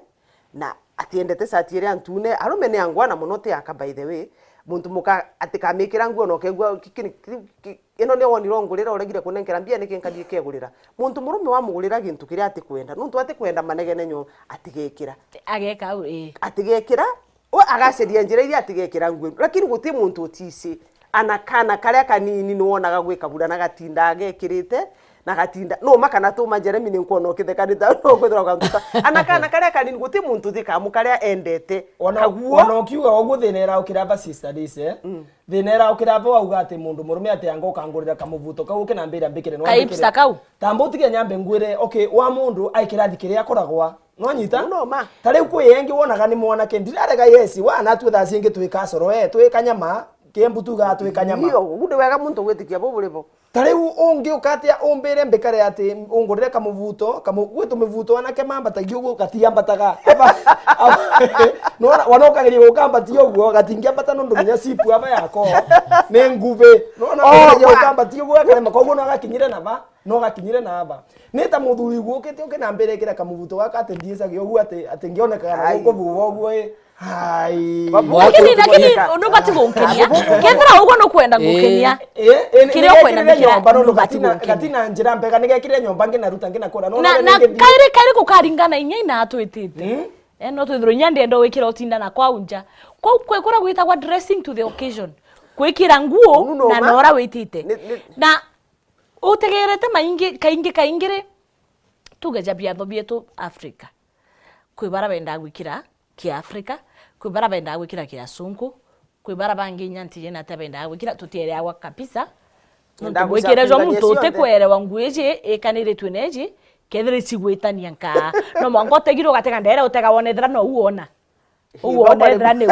na atiendete cati iria ntune, arume ni angwana muno ti aka, by the way. Muntu muka atikamikira nguo na ukegua ki-, ki-, ki-, ki-, ino ni wonire ungurira, uregire kunenkera mbia niki nkathie kegurira. Muntu murume wamugurira gintu kiria atikwenda, nontu atikwenda manegene nyo, atigekira. Ageka au, ii. Atigekira, we agaceria njira iria atigekira nguo. Lakini guti muntu utici. Ana kana karia kanini niwonaga gwi kabura na gatinda agekirite, na gatinda, no ma kana tuma Jeremy ni nkwona ukitheka ni ta no kwithira ukantuka. Ana kana karia kanini guti muntu thikamu karia endete. Ona, kaguo. Ona ukiuga uguo thina iraukira ba sister Lise, mm, thina iraukira ba wauga ati mundu murume ati anga ukangurira kamuvuto kau ukinambira mbikire no ka mbikire. Hipster kau. Tamba utige nyambe ngwire, okay, wa mundu ai kirathi kiria akoragwa. Nwanyita? No ma. Ta riu kwi engi wonaga ni mwanake, ndirarega, yes, wana tu thaa cingi twi kasoro, eh, twi kanyama, Kiembu tugaga twi kanyama. Ndio, ugu ni wega muntu gwitikia bu buri bo. Ta riu ungi ukatia umbire mbikare ati ungurire kamuvuto, kamu-, gwi tumivuto anake mambatagia uguo gatiambataga. Aba, aba, nona, wana ukageria gukambatia uguo, gatingiambata nondu nginya sipu aba yako ni nguvi. Nona, oh, ukageria gukambatia uguo gakarema, koguo no gakinyire na ba. No gakinyire na aba. Ni ta muthuri gukite ukinambira ikira kamuvuto gaka ati ndiicagia uguo ati, ati ngionekaga na guku vuva uguo i. Ai. Lakini, lakini nubati gunkenia. Kethira uguo nukwenda gunkenia. Eh, eh, kiria ukwenda ni Nyomba nontu gatina, gatina njira mbega, nigekire nyomba nginaruta, nginakura. Nona na, na kairi, kairi gukaringana inya ina atwitite. Mm. Eh, no twithirwe inya ndienda gwikira utinda na kwau nja. Kwou kwikura gwitagwa dressing to the occasion. Kwikira nguo na nora witite. Na utegerete maingi, kaingi, kaingi ri, tuge ja biatho bietu Africa. Kwi bara bendaa gwikira kia Africa, kwi bara bendaa gwikira kia sunku, kwi bara bangi inya ntiji na tia bendaa gwikira, tutiereagwa kabisa. Nontu mwikire jwa muntu utikwerewa nguo iji ikaniritue neji, kethira icigwitania nkaa. No mwanka utegire ugatega ndere utega wone ethira no u wona. U wone ethira niu.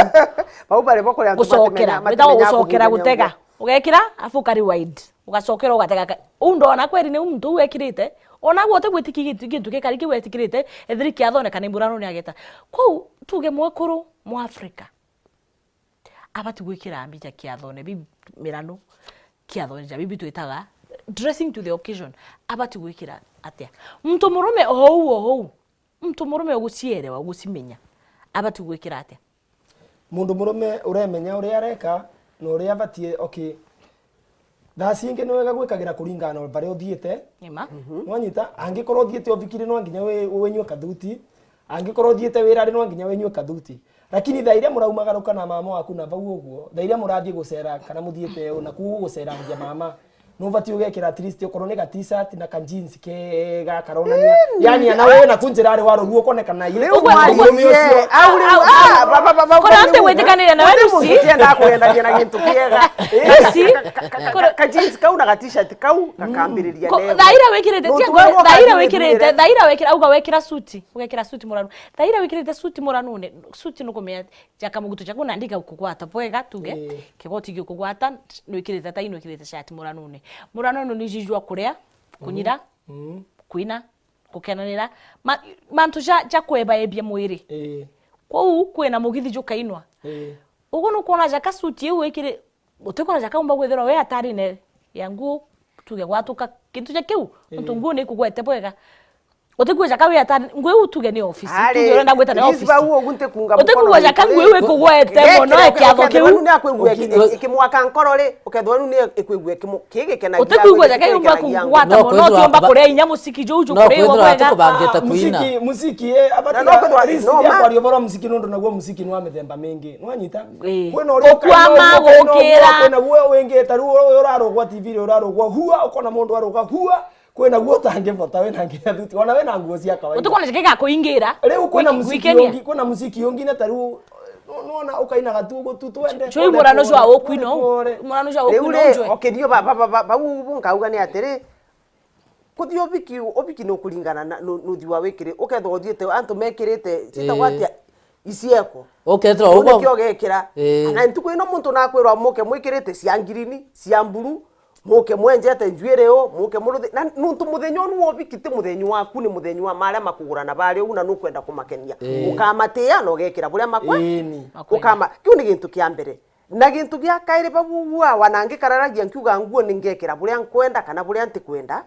Bau bari bo kuria antu gucokera, matimenya, witagwo matimenya gucokera kugiria gutega. Ugekira, afu ukari wide. Ugacokera ugatega ka-, u ndona kweri niu muntu u ekirite. Ona gwe utigwitikia gintu, gintu gikari kiu etikirite, ethiri kiathone kana imurano ni ageta. Kwou, tuge mwekuru Mwafrika abati gwikira mbija kiathone, bi mirano, kiathone ja bibi twitaga dressing to the occasion, abati gwikira atia? Muntu murume o uu o uu, muntu murume ugucierewa, ugucimenya, abati gwikira atia? Muntu murume uremenya uria areka na uria abatie, okay. Thaa cingi ni wega gwikagira kuringana na baria uthiite. Ni ma. Mhm. Nwanyita, angikorwo uthiite uthikire, no nginya wi-, winyue kathuti. Angikorwo uthiite wirari, no nginya winyue kathuti. Lakini thaa iria muraumagaruka na mama waku na bau uguo, thaa iria murathie gucera kana muthiite na kuu guceragia mama, nubati ugekira at least okorwo ni ga t-shirt na ka jeans kega karonania. Yaani, ana wewe na kunjira ari wa ruru ukonekana iri. Riu mwarie, au riu, ah, ba, ba, ba, ba, kora ati gwitikaniria na wewe, Lucy. Ndienda kwendania na gintu kiega. Lucy, ka, ka, ka, ka, ka jeans kau na ga t-shirt kau gakambiriria leo. Thaira wikirite, thaira wikirite, thaira wikira, auga wekira suti, ugekira suti muranu. Thaira wikirite suti muranune, suti nukumenya jaka mugutu jaku na ndika kugwata bwega, tuge, kigoti gikugwata, nwikirite tai, nwikirite shati muranune. Muranune ni jijua kuria, kunyira, kwina, gukenanira, ma-, mantu ja, ja kwebaebia mwiri. Ii. Kwou kwina mugithi jukainwa. Ii. Ugu nukwona jaka suti iu wikiri, utikwona jaka umba kwithirwa wi atarine ya nguo, tuge gwatuka kintu ja kiu, nontu nguo ni ikugwete bwega. Utikwija ka wi ata, ngui iu tuge ni ofisi. Ari, tuge urenda gwita ni ofisi. Bau ugu ntikunga. Utikwija ka ngui iu ikugwete mono, ikiatho kiu. Ni akwigua ikimwaka nkoro ri, ukethwa nu ni ikwigua ikimu-, kigikenagia. Utikwija ka yumba kugwata mono, utiumba kuria inya musiki juu juu kuria igwa bwega. Tukubangite kuina. Musiki, musiki, eh, abati no kwithwa, no ma. Kwaria bora musiki nondu naguo musiki ni wa mithemba mingi. Nwanyita? Ii. Kwina uria ukwama, ukaina, gukira. Kwina guo wingi, ta riu uyu urarugwa T V ri, urarugwa hua, ukona mundu arugwa hua. Kwina guo utangivota wina nginya thuti, ona wina nguo cia kawaida. Utikwona giki gakuingira. Riu kwina muziki ungi, kwina muziki ungi na ta riu, nu-, nuona ukainaga tu ugu tu twende. Cui murano jwa ukwino. Murano jwa ukwino ri, njwe. Okithio ba, ba, ba, ba, bau bu nkauga ni atiri, kuthio ubiki, ubiki ni ukuringana na, nu-, nuthi wa wikiri, ukethwa uthiite antu mekirite, citagwa atia, icieko. Ukethirwa uguo. Nikio ugekira. Ii. Na ntuku ino muntu nakwirwa muke mwikirite cia ngirini, cia mburu, muke mwenjete njuiri u, muke muruthi. Na nuntu muthenya unu wa ubiki ti muthenya waku, ni muthenya wa maria makugurana bari u, na nukwenda kumakenia. Ii. Ukamatia na ugekira buria makwe. Ii, ni. Ukama-, kiu ni gintu kia mbere. Na gintu gia kairi, babu wana ngikararagia nkiuga nguo ni ngekira buria nkwenda kana buria ntikwenda.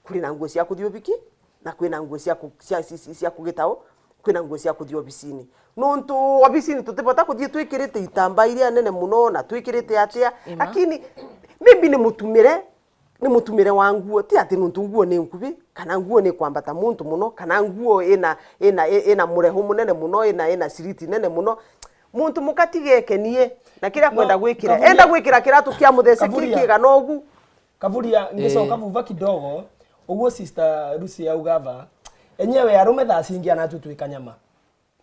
Kuri na nguo cia kuthii ubiki, na kwina nguo cia ku-, cia, cia, cia, cia kugita u, kwina nguo cia kuthii obisini. Nontu obisini tutibota kuthii twikirite itambaa iria nene muno na twikirite atia, lakini maybe ni mutumire, ni mutumire wa nguo, ti ati nontu nguo ni nkubi, kana nguo ni kwambata muntu muno, kana nguo ina, ina, ina murehu munene muno, ina, ina siriti nene muno. Muntu muka tigekenie na kiria kwenda gwikira. Enda gwikira kiratu kia muthece kiigana ugu. Kaburia, ngicoka vuva kidogo, uguo Sister Lucy auga ava, enyewe arume thaa cingi anatu twi kanyama.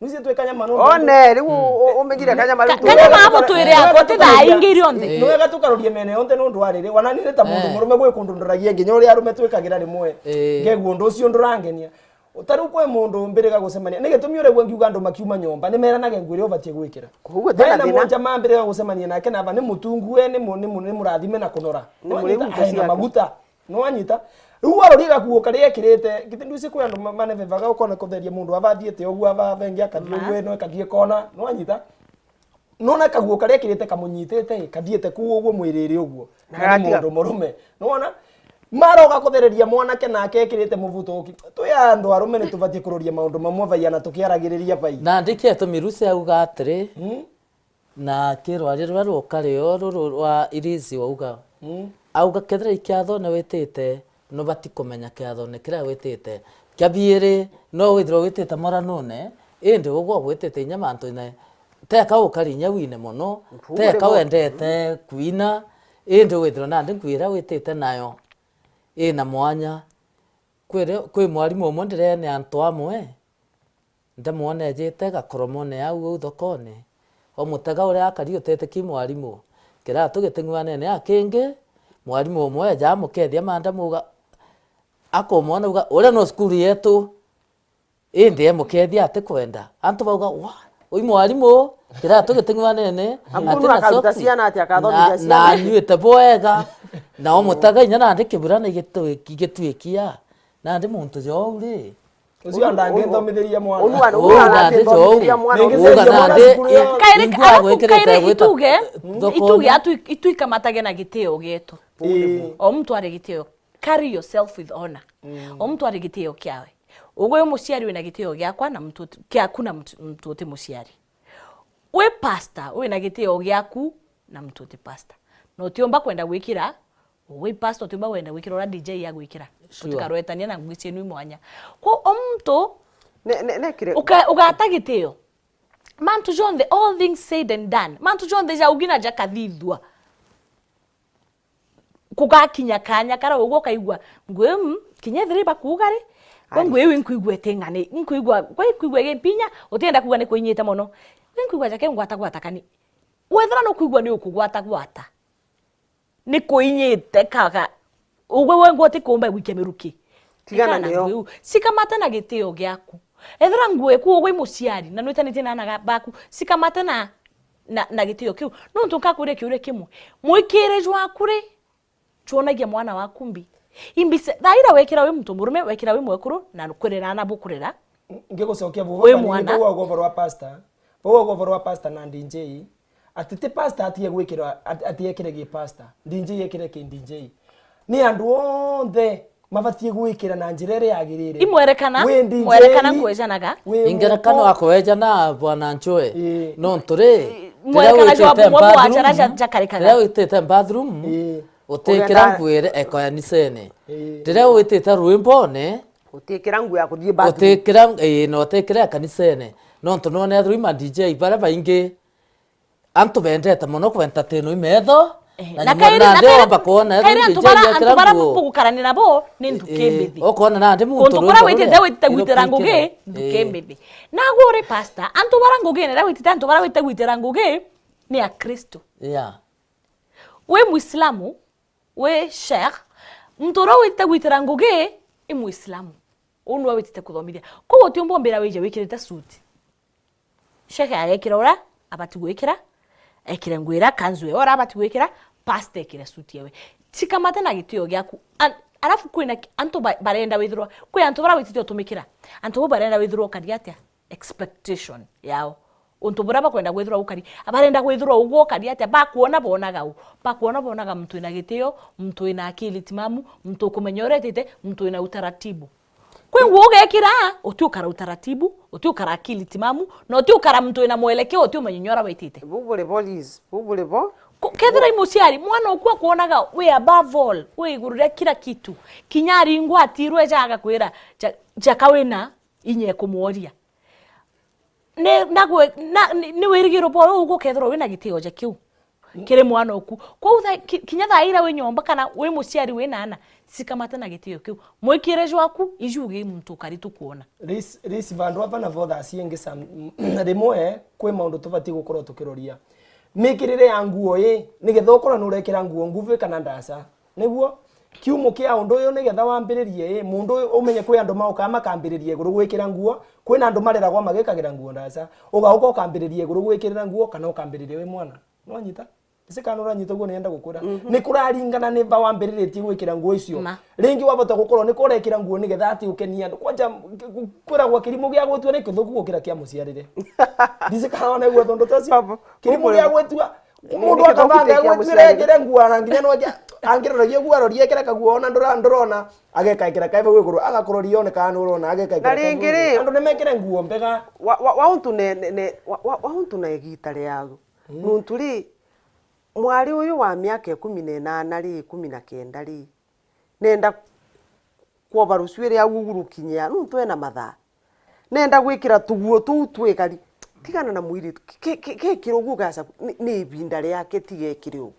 Lucy twi kanyama no. One, riu u-, u-, umenyire kanyama riu. Kanyama ago twire ako ti thaa ingi irionthe. Ni wega tukarurie mene yonthe nondu wa riri, wana ni ta mundu murume gwi kundu ndoragia nginya uria arume twikagira rimwe. Ngegua undu ucio ndurangenia. Utariu kwi mundu mbiriga gucemania. Ni gitumi uregua ngiuga andu makiuma nyomba, ni meranage nguo iria ubatie gwikira. Koguo tena thina. Manja mambiriga gucemania nake na aba ni mutungu we, ni mu-, ni mu-, ni murathime na kunora. Ni muriu. Ai na maguta. Nwanyita? Riu warori gakuo karia ekirite, giti nduci kwi andu ma-, manevevaga ukona kutheria mundu aba athiite uguo, aba bengi akathie uguo, ino ikathie kona. Nwanyita? Nona kaguo karia ekirite kamunyitite, kathiite kuu uguo mwiriri uguo. Na ni mundu murume. Nona? Maroga kuthereria mwanake nake ekirite mubuto uki. Twi andu arume ni tubatie kuroria maundu mamwe bai ana tukiaragiriria bai. Na ndiki etumi Lucy auga atiri, na kirwaria ruria ruka rio ruru rwa Irizi wauga, Auga, kethira i kiathone witite, nubati kumenya kiathone kiria witite. Kia biiri, no withirwe witite moranune, indi ugwe ugwitite inya mantune, teka ukari inya wine mono, teka wendete kwina, indi withirwe nandi ngui iria witite nayo ina mwanya. Kwiri, kwi mwarimu umwe ndireene antu amwe, ndamwona ejite gakoromone au au thokone. Omutega uria akari utete ki mwarimu. Kiratu giting'uanene akingi, mwarimu umwe eja amukethia manda muga, akumwona uga, uria no cukuru yetu. Indi emukethia atikwenda. Antu bauga, "Wa, ui mwarimu, kiratu giting'uanene, atina soksi, ciana ati akathomithia na, ciana na anyuite bwega." Na omutega inya nandi kibura ni gitwi-, gitwikia. Nandi muntu jou ri, ucio ndangithomithiria mwana. Uu nandi jou. Uga nandi, kairi, ingwa arafu gwikirite kairi gwita ituge, thokone. Ituge atu-, itwikamatage na gitio gietu. Ii. O muntu ari gitio. Carry yourself with honor. O muntu ari gitio kiawe. Ugwe wi muciari wina gitio giakwa na muntu uti-, kiaku na muntu, muntu uti muciari. Wi pastor wina gitio giaku na muntu uti pastor. Na utiumba kwenda gwikira, wi pastor utiumba kwenda gwikira uria D J agwikira. Sure. Utikarwetania na ngugi cienu i mwanya. Kwa o muntu ne, ne, nekire uka-, ugata gitio. Mantu jonthe, all things said and done. Mantu jonthe jaugi na jakathithua. Kugakinya kanya kara ugwe ukaigua, ngui, mm, kinya ethira ibakuuga ri, gwe ngui iu inkuigua iti ng'ani, inkuigua, gwe inkuigua igimpinya, utienda kuuga ni kuinyite mono. Gwe inkuigua jake ngwata gwata kani. Wethira nukuigua ni ukugwata gwata. Ni kuinyite kaga. Ugwe we ngwe utikuumba gwikia miruki. Tigana nayo. Cikamata na gitio giaku. Ethira ngui ku ugwe i muciari, na nwitanitie na ana ga-, baku, cikamata na, na, na gitio kiu. Nontu nkakuria kiuria kimwe. Mwikire jwaku ri, jwonagia mwana waku mbi? Imbi se-, thaa ira wekira wi muntu murume, wekira wi mwekuru, na kurera ana bukurera. Ngigucokia wi mwana. Bau ugwe uvoro wa pastor. Bau ugwe uvoro wa pastor na D J. Ati ti pastor atige gwikira, at-, ati ekire gi pastor. D J ekire ki D J. Ni andu onthe mabatie gwikira na njira iria yagirire. Imwerekana, wi D J, mwerekana kwejanaga. Wi ingerekano moko. Akwejana bwana Nchwe. Ii. Nontu ri, mwerekana jwa bumwe bwachara ja-, jakarikaga. Riria witite bathroom, ii, utikira nguo iria ekoya nisene. Ii. Riria witite rwimbone, utikira nguo ya kuthii bathroom. Utikira, ii, na utikira ya kanisene. Nontu none through ma D J baria baingi antu bendete mono ku entertain i metho. Eh, na na nyuma kairi, na nandi kairi, omba kwona kairi D J antu bara, antu bara bugukarania nabo ni nduki mbithi. Ukona nandi muntu kuntu kuria witite, witite gwitira ngugi, nduki mbithi. Naguo uri pastor, antu bara ngugine ria witite, antu bara witite gwitira ngugi ni Akristo. Yeah. Wi Muislamu, wi sheikh, muntu uria witite gwitira ngugi i Muislamu. Uu niwe witite kuthomithia. Kwou utiumba umbira wije wikirite suit. Sheikh agekira uria abati gwikira, ekire nguo iria, kanzu iyo uria abati gwikira, pastor ekire suit yawe. Cikamate na gitio giaku. An-, arafu kwina ki-, antu ba-, barenda withirwa, kwi antu bara witite utumikira. Antu bau barenda withirwa ukari atia? Expectation yao. Untu buria bakwenda gwithirwa ukari, barenda gwithirwa ugwe ukari atia? Bakwona bonaga u, bakwona bonaga muntu wina gitio, muntu wina akili timamu, muntu ukumenya uria etite, muntu wina utaratibu. Kwi nguo ugekira, utiukara utaratibu, utiukara akili timamu, na utiukara muntu wina mwelekeo, utiumenya uria wetite. Bubure bo, Liz, bubure bo. Ku-, kethira i muciari, mwana uku akwonaga wi above all, wi iguru ria kila kitu. Kinya aringwa atirwe ja agakwira, ja-, jaka wina inya ikumworia. Ni, na gwe-, na, ni, ni wirigiro bwa uu gukethirwa wina gitio ja kiu kiri mwana uku. Kwou tha-, ki-, kinya thaa ira wi nyomba kana wi muciari wina ana, cikamata na gitio kiu. Mwikire jwaku, iju ugi muntu ukari tukwona. Ris-, ris vandu aba na botha aciengi sam-, rimwe kwi maundu tubati gukorwo tukiroria. Mikirire ya nguo ii, nigetha ukorwo nurekira nguo nguvi kana ndasa. Niguo, kiumo kia undu uyu nigetha wambiririe, ii, mundu uyu umenye kwi andu maukaa makambiriria iguru gwikira nguo, kwina andu mareragwa magikagira nguo ndasa, ugauka ukambiriria iguru gwikirira nguo kana ukambiriria wi mwana. Nwanyita? Isi kana uranyita uguo nienda gukwira? Mhm. Ni kuraringana ni ba wambiriritie gwikira nguo icio. Ma. Ringi wabota gukorwo ni kurekira nguo nigetha ati ukenie andu. Kwanja, k-, k-, kwiragwa kirimu gia gwitua ni kithuku gukira kia muciarire. Ndisi kana wona igua tondu tocio. Baba, kirimu gia gwitua, Ni-, mundu ni akabanga kithuki kia egwetire muciari. Ekire nguo na nginya no aja-, angiroragia guo arorie ekire kaguo ona ndura-, ndurona, ageka ekira kae bau iguru, agakuroria one kana nurona, ageka ekira kae bau iguru. Na ringi ri, andu ni mekire nguo mbega. Wa, wa, wa untu ne, ne, ne, wa, wa, wa untu na igita riagu. Mm. Nuntu ri, Mwari uyu wa miaka ikumi na inana ri, ikumi na kenda ri, nenda kwoba rucuiri au ugu rukinyia, nuntu ena mathaa. Nenda gwikira tuguo tuu twikari. Tigana na mwiritu. Ke, ke, ke, kekire ugu ugaca, ni, ni ibinda riake, tigekire ugu.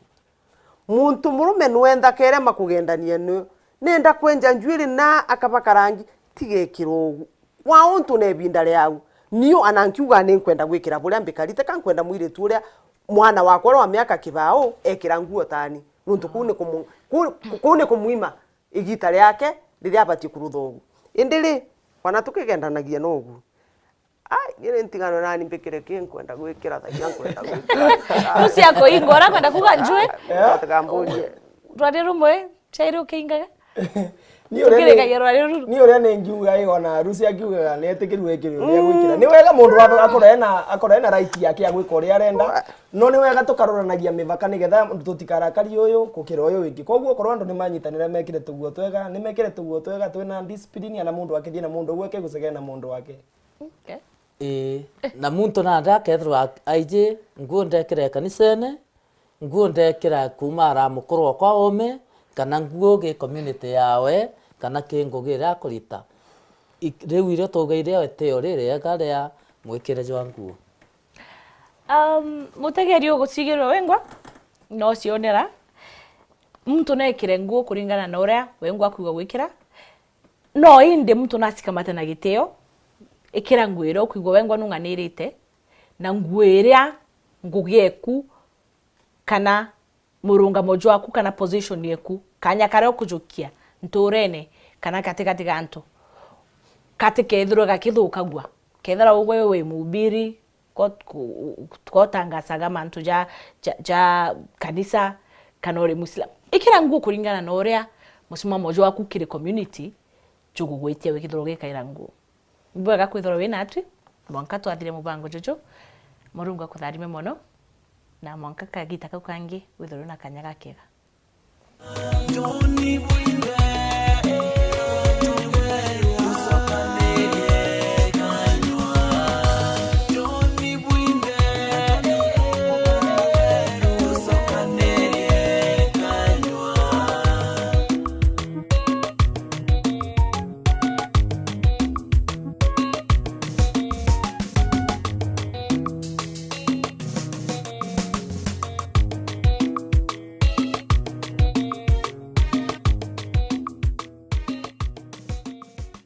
Muntu murume nwenda kerema kugendania ni, nenda kwenja njuiri na akabaka rangi, tigekire ugu. Wa untu na ibinda riau. Niu ana nkiuga ni nkwenda gwikira buria mbikari, teka nkwenda mwiritu uria mwana wakwa uria wa miaka kibao ekira nguo tani. Nuntu kuu ni kumu-, kuu, kuu ni kumwima igita riake riria abatie kurutha ugu. Indi ri, wana tukigendanagia na ugu. Ai, nyiri ntigano nani mbikire ki nkwenda gwikira, thagia nkwenda gwikira. Rucia kuinga uria kwenda kuga njui. Katika mbunje. Rwari rumwe, chairi ukiingaga? Ni uria ni, tukirikagia rwari ruru. Ni uria ni ngiuga i ona Rucia akiugaga ni etikirwe ekirwe ni egwikira. Ni wega mundu wa-, akorwo ena, akorwo ena right yake ya gwika uria arenda. No ni wega tukaroranagia mivaka nigetha tutikarakari uyu gukira uyu wingi. Koguo okorwo andu ni manyitanira mekire tuguo twega, ni mekire tuguo twega twina discipline, ana mundu akithie na mundu ugwe akegusegea na mundu wake. Okay. Ii, na muntu nandi akethirwa ak-, aiji nguo ndekira kanisene, nguo ndekira kuuma ara mukuru okwa ome, kana nguo gi community yawe, kana ki ngugi iria akurita. I-, riu irio tugeire itio ririega ria mwikire jwa nguo. Um, mutegeri ugucigirwe wengwa, no cionera. Muntu nekire nguo kuringana na uria wengwa akuigwa gwikira. No indi muntu nacikamate na gitio, ikira nguo iria ukwigua wengwa nung'anirite, na nguo iria ngugi eku, kana murungamo jwaku, kana position yeku, kanya karia ukujukia nturene, kana katigati ga antu, gatikethirwe gakithukagua. Kethira ugwe wi mubiri, ko-, ku-, kotangasaga mantu ja, ja, ja kanisa, kana uri Muislamu. Ikira nguo kuringana na uria musimamo jwaku kiri community jugugwitia wikithirwa ugikaira nguo. Ni bwega kwithirwa wi natwi, mwanka twathire mubango juju. Murungu akutharime mono, na mwanka kagita kau kangi withirwe na kanya gakega. Joni bwi